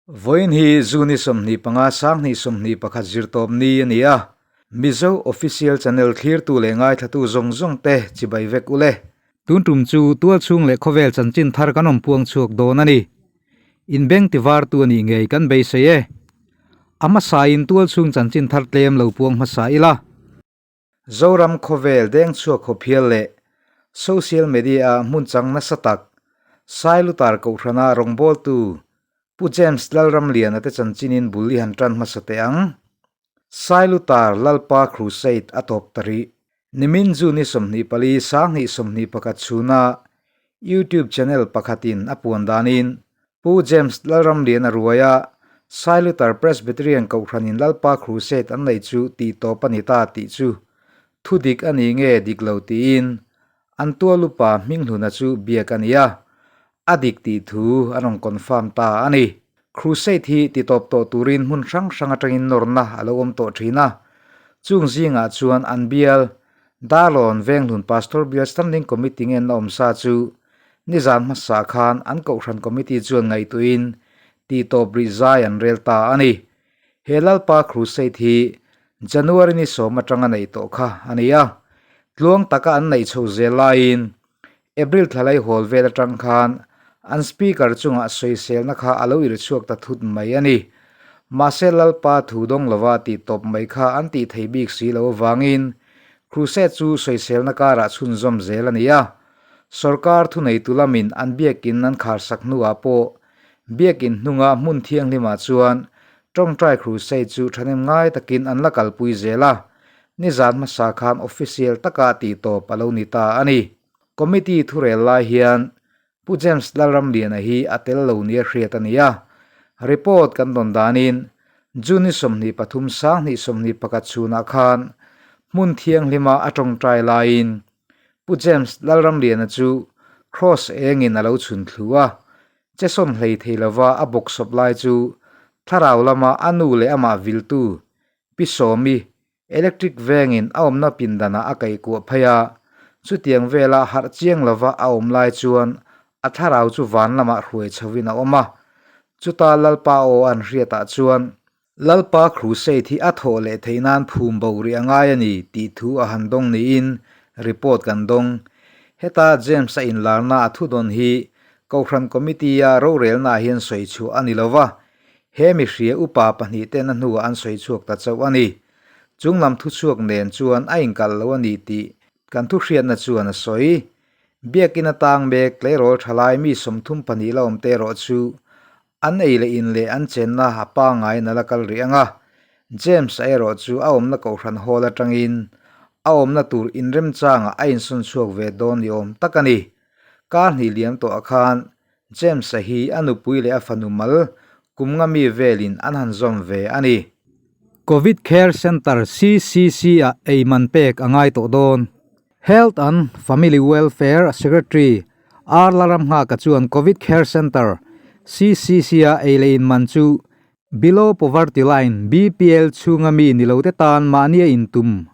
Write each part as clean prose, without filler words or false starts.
Vawiin hi June 25 2021 zirtawp ni a ni a, Mizo Official Channel thlirtu leh ngaithlatu zawng zawng te chibai vek ule. Tun tum chu tualchhung leh khawvel chanchin thar kan awm puang chhuak dawn a ni. Inbeng tivartu a nih ngei kan beisei e. A hmasain tualchhung chanchin thar tlem lo puang hmasa ila. Zoram khawvel dengchhuak khawphial leh social media-a hmun chang nasa tak Sailutar Kohhrana rawngbawltu Pu James Lalramliana te chanchinin bul i han tan hmasa teh ang. Sailutar Lalpa Crusade a tawp ta rih. Nimin June 24, 2021 chhuna YouTube channel pakhatin a puan danin Pu James Lalramliana ruaia Sailutar Presbyterian Kohhranin Lalpa Crusade an neih chu tihtawp a ni ta tih chu thu dik a ni nge dik lo tiin an tualupa Hminghluna chu biak a ni a, a dik tih thu an rawn confirm ta a ni. Crusade hi titawp tawh turin hmun hrang hrang atangin nawrna a lo awm tawh thin a, chung zingah chuan an bial Darlawn Venghlun Pastor Bial Standing Committee ngenna awmsa chu Nizan hmasa khan an Kohhran Committee chuan ngaihtuahin tihtawp rih zai an rel ta a ni. He Lalpa Crusade hi January ni sawm atanga neih tawh kha a ni a. Tluang taka an neih chho zel laiin April thlalai hawl vel atang khan an Speaker chungah sawiselna kha a lo irchhuak ta thut mai a ni. Mahse Lalpa thu dawng lova tihtawp mai kha an tih thei bik si lo avangin Crusade chu sawiselna karah chhunzawm zel a ni a. Sorkar thuneitu lamin an biakin an kharsak hnuah pawh biakin hnunga hmun thianghlimah chuan tawngtai crusade chu thahnem ngai takin an la kalpui zel a, nizan hmasa khan official taka tihtawp a lo ni ta a ni. Committee thurel lai hian Pu James Lalramliana hi a tel lo nia hriat a ni a, report kan rawn danin June 23 2021 chhunah khan hmun thianghlima a tawngtai laiin Pu James Lalramliana chu Kross engin a lo chhun thlu a, chesawn hlei thei lova a bawksawp lai chu thlarau lama a nu leh amah viltu Pi Sawmi electric vengin a awmna pindanah a kaihkuah phei a, chutiang vela harh chiang lova a awm lai chuan a thlarau chu van lamah hruai chhovin a awm a, chuta Lalpa aw an hriatah chuan Lalpa Crusade hi a thawh leh theih nan phum bo rih a ngai a ni tih thu a han dawng niin report kan dawng. Heta James-a inlarna a thudawn hi Kohhran Committee-a rorelnaah hian sawi chhuah a ni lo va, he mihria upa pahnih ten a hnuah an sawi chhuak ta chauh a ni. Chunglam thuchhuak nen chuan a inkalh lo a ni tih kan thuhriatna chuan a sawi. Biakin atang mek tleirawl thalai mi 32 la awm te erawh chu An ei leh in leh an chenna a pangaiin a la kal rih ang a, James-a erawh chu a awmna kohhran hall atangin a awmna tur inremchangah a insawn chhuak ve dawn ni awm tak a ni. Kar hnih liam tawhah khan James-a hi a nupui leh a fanu mal kum nga mi velin an han zawm ve a ni. Covid Care Centre, CCC, ah ei man pek a ngai tawh dawn. Health and Family Welfare Secretary R Laramnghaka chuan Covid Care Centre, CCC-a ei leh in man chu Below Poverty Line, BPL, chhunga mi ni lote tan mahnia intum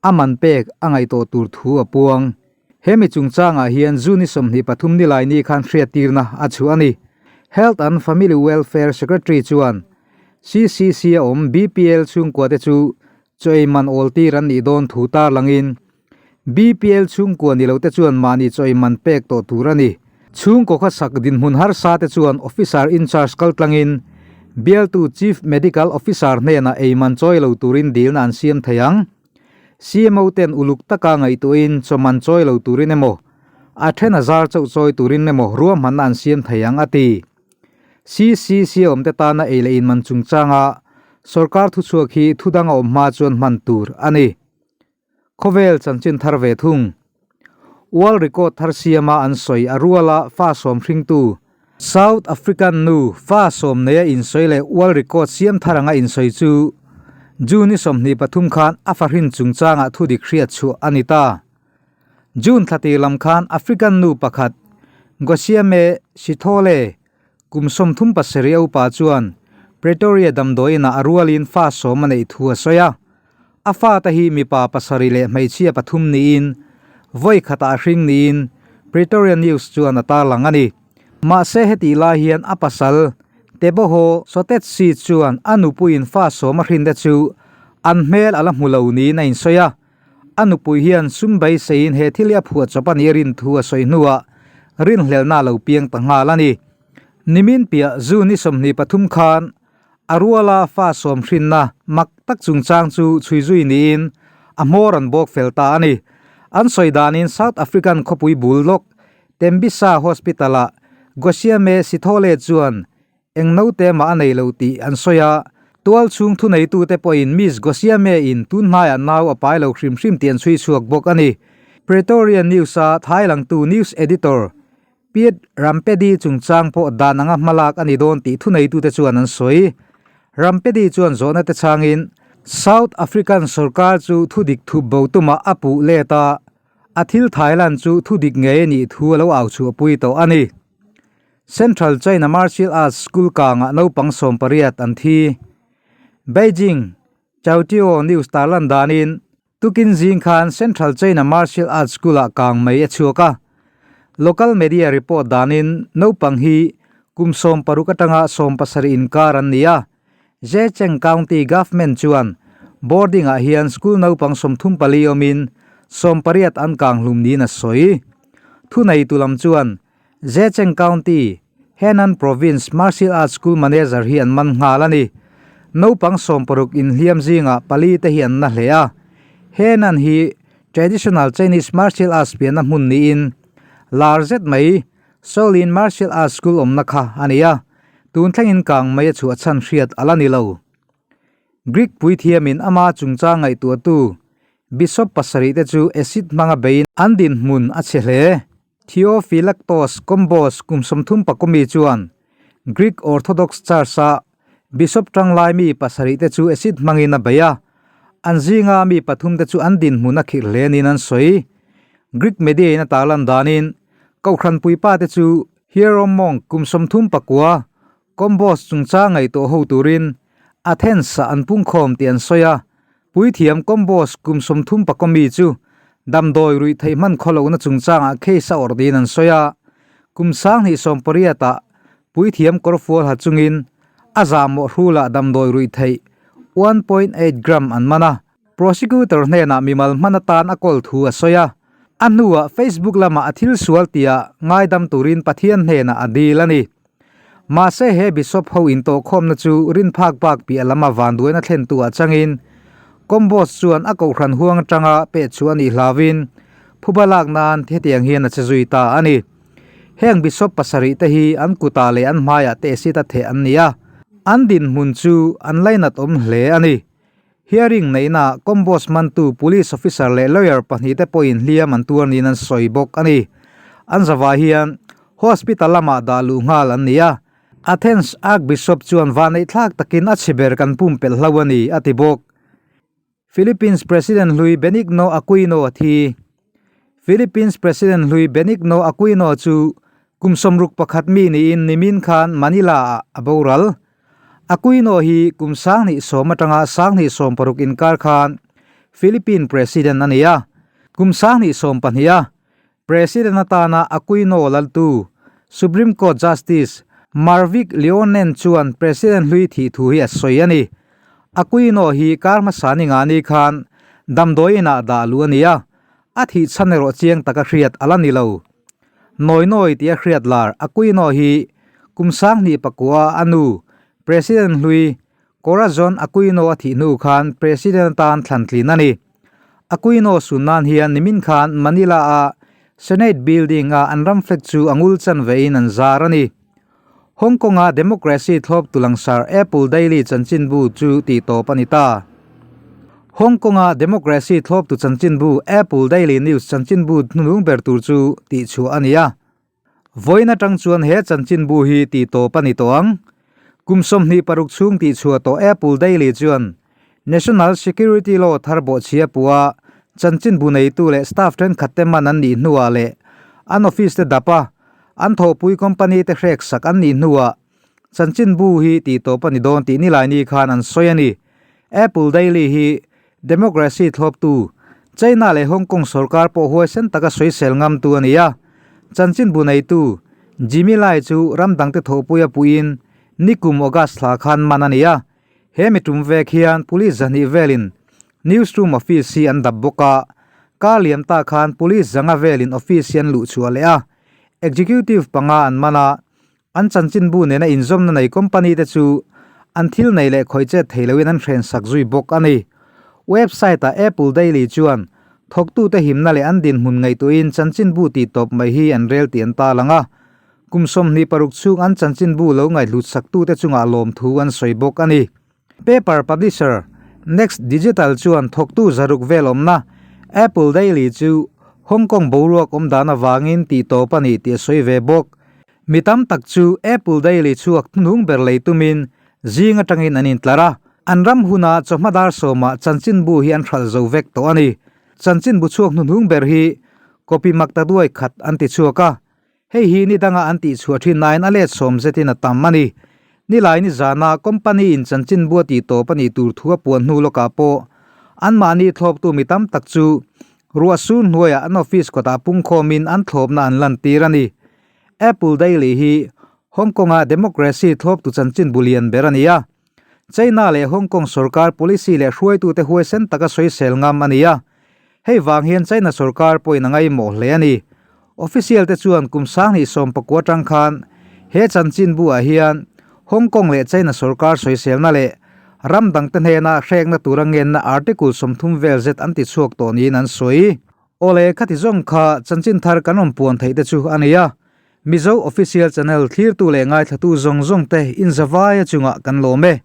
a man pek a ngaihtuah tur thu a puang. He mi chungchangah hian June 23 nilaini khan hriattirna a chhuah a ni. Health and Family Welfare Secretary chuan CCC-a awm BPL chhungkuate chu Chaw ei man awl tir an nih dawn thu tarlangin BPL chhungkua ni lote chuan mahni chaw ei man pek tawh tur a ni. Chhungkaw khawsak dinhmun harsa te chuan Officer in charge kaltlangin bialtu Chief Medical Officer hnenah ei man chawi lo turin dilna an siam thei ang. CMO ten uluk taka ngaihtuahin chaw man chawi lo turin emaw, a then a zar chauh chawi turin emaw ruahmanna an siam thei ang a ti. CCC awmte tana ei leh in man chungchanga sorkar thuchhuak hi thudang a awm hma chuan hman tur a ni. Khawvel chanchin thar ve thung. World record thar siama an sawi a ruala fa sawm hringtu South African nu fa sawm neia insawi leh world record siam thar anga insawi chu June 23 khan a fahrin chungchangah thudik hriat chhuah a ni ta. June thla tir lam khan African nu pakhat Gosiame Sithole kum 37 a upa chuan Pretoria damdawiinah a rualin fa sawm a neih thu a sawi a. A fate hi mipa pasarih leh hmeichhia pathum niin vawi khatah a hring niin Pretoria News chuan a tarlang a ni. Mahse hetih lai hian a pasal. Teboho Sotetsi chuan a nupuiin fa sawm a hrinte chu an hmel a la hmu lo niin a insawi a. A nupui hian sum beiseiin he thil hi a phuah chawp a nih a rin thu a sawi hnuah rinhlelhna a lo piang ta nghal a ni. Nimin piah June ni 23 khan a ruala fa sawm hrinna mak tak chungchang chu chhui zui niin a hmawr an bawk fel ta a ni. An sawi danin South African khawpui bul lawk Tembisa Hospital-ah Gosiame Sithole chuan Eng naute mah a nei lo tih an sawi a, tual chhung thuneitute pawhin Miss Gosiame-in tun hnaiah nau a pai lo hrim hrim tih an chhui chhuak bawk a ni. Pretoria News-a thailangtu news editor Piet Rampedi chungchang pawh dan anga hmalak a ni dawn tih thuneitute chuan an sawi. Rampedi chuan zawhna te changin South African sorkar chu thudik thup bo tumah a puh let a, a thil thailan chu thudik ngei a nih thu a lo au chhuahpui tawh a ni. Central China Martial Arts School kangah naupang 18 an thi. Beijing, Chautio News tarlan danin tukin zing khan Central China Martial Arts School-ah kang mai a chhuak a. Local media report danin naupang hi kum 16 atanga 17 inkar an ni a. Zhecheng County Government chuan boarding-ah hian school naupang 34 awmin 18 an kang hlum niin a sawi. Thuneitu lam chuan Zhecheng County, Henan Province Martial Arts School Manager hi an man nghal a ni. Naupang 60 inhliam zingah pali te hi an na hle a. Henan hi Traditional Chinese Martial Arts pianna hmun niin lar zet mai Shaolin Martial Arts School awmna kha a ni a, tun thlengin kang mai a chhuah chhan hriat a la ni lo. Greek puithiamin ama chungchang ngaihtuahtu Bishop pasarih te chu acid hmanga beiin an dinhmun a chhe hle. Theophylaktos Kombos kum 34 mi chuan Greek Orthodox Church-a Bishop tanglai mi pasarih te chu acid hmangin a bei a, an zinga mi pathum te chu an dinhmun a khirh hle niin an sawi. Greek media in a tarlan danin Kohhran puipa te chu Hieromonk kum 39 Kombos chungchang ngaihtuah ho turin Athens-ah an pungkhawm tih an sawi a, Puithiam Kombos kum 34 mi chu damdawi ruih theih hman khaw lohna chungchangah case a awrh niin an sawi a, kum 2018-ah Puithiam kawrfual ha chungin a zahmawh hrulah damdawi ruih theih 1.8 gram an man a, Prosecutor hnenah mimal hman atan a kawl thu a sawi a, a hnuah Facebook lamah a thil sual tia ngaidam turin Pathian hnenah a dil a ni. Mahse he Bishop ho intawhkhawmna chu rin phak bak piah lama vanduaina thlentu ah changin Kombos chuan a kohhran huang atanga peh chu a nih hlauin phuba lak nan hetiang hian a che zui ta a ni. Heng Bishop pasarih te hi an kutah leh an hmaiah te acid a theh an ni a, an dinhmun chu an lainat awm hle a ni. Hearing neihna Kombos mantu Police Officer leh Lawyer pahnih te pawhin hliam an tuar niin an sawi bawk a ni. An zavai hian Hospital lamah dah luh nghal an ni a, Athens Archbishop chuan vaneihthlak takin a chhe ber kan pumpelh hlo a ni, a ti bawk. Philippines President hlui Benigno Aquino a thi. Philippines President hlui Benigno Aquino chu kum 61 mi niin nimin khan Manila-ah a boral. Aquino hi kum 2010 atanga 2016 inkar khan Philippine President a ni a, kum 2022 a President atana Aquino laltu Supreme Court Justice Marvic Leonen chuan President hlui thih thu hi a sawi a ni. Aquino hi kar hmasa ni nga ni khan damdawi inah dah luh a ni a, a thih chhan erawh chiang taka hriat a la ni lo. Nawi nawi tih a hriat lar Aquino hi kum 2009 a nu President hlui Corazon Aquino a thih hnu khan President atan thlan tlin a ni. Aquino sun nan hian nimin khan Manila a Senate building a an ram flag chu a ngul chan vein an zar a ni. Hong Kong a democracy thlawp tu langsar Apple Daily chanchinbu chu tih tawp a ni ta. Hong Kong a democracy thlawp tu chanchinbu Apple Daily News chanchinbu hnulung ber tur chu tih chhuah a ni a. Vawiin atang chuan he chanchinbu hi tih tawp a ni tawh ang. Kum 26 chhung tih chhuah tawh Apple Daily chuan National Security Law thar bawhchhia pua chanchinbu neitu leh staff thenkhat te man an nih hnuah leh an office te dap a, An thawhpui company te hrek sak an nih hnuah chanchinbu hi tih tawp a ni dawn tih Nilaini khan an sawi a ni. Apple Daily hi democracy thlawptu China leh Hong Kong sorkar pawh huaisen taka sawisel ngamtu a ni a. Chanchinbu neitu Jimmy Lai chu ram dangte thawhpui a puiin Nikum August thla khan man a ni a, he mi tum vek hian police 200 velin newsroom office hi an dap bawk a, kar liam ta khan police 500 velin office hi an luh chhuah leh a, executive panga an man a, an chanchinbu nena inzawmna nei company te chu an thil nei leh khawih chet thei loin an hren sak zui bawk a ni. Website ah Apple Daily chuan thawktute himna leh an dinhmun ngaihtuahin chanchinbu tih tawp mai hi an rel tih an tarlang a, Kum 26 chhung an chanchinbu lo ngaihhlut saktute chungah lawmthu an sawi bawk a ni. Paper publisher Next Digital chuan thawktu 600 vel awmna Apple Daily chu Hong Kong boruak awm dan avangin tih tawp a ni tih a sawi ve bawk. Mi tam tak chu Apple Daily chhuak hnung ber lei tumin zing atangin an intlar a, an ram huna chawhma dar sawmah chanchinbu hi an hralh zo vek tawh a ni. Chanchinbu chhuak hnuhnung ber hi copy makta duai khat an ti chhuak a, Hei hi ni danga an tih chhuah thin nain a let sawm zetin a tam a ni. Nilai ni zana company in chanchinbu a tih tawp a nih tur thu a puan hnu lawkah pawh anmahni thlawptu mi tam tak chu ruah sur hnuaiah an office kawtah pungkhawmin an thlawpna an lantir a ni. Apple Daily hi Hong Kong-a democracy thlawptu chanchinbu lian ber a ni a. China leh Hong Kong sorkar policy leh hruaitute huaisen taka sawisel ngam a ni a, hei vang hian China sorkar pawhin a ngaihmawh hle a ni. Official te chuan kum 2019 atang khan he chanchinbu ah hian Hong Kong leh China sorkar sawiselna leh ram dangte hnena hrekna tura ngenna article 30 vel zet an ti chhuak tawh niin an sawi. Awle khati zawng kha chanchin thar kan rawn puan theih te chu a ni a, Mizo Official Channel thlirtu leh ngaithlatu zawng zawng te inzavaia chungah kan lawm e.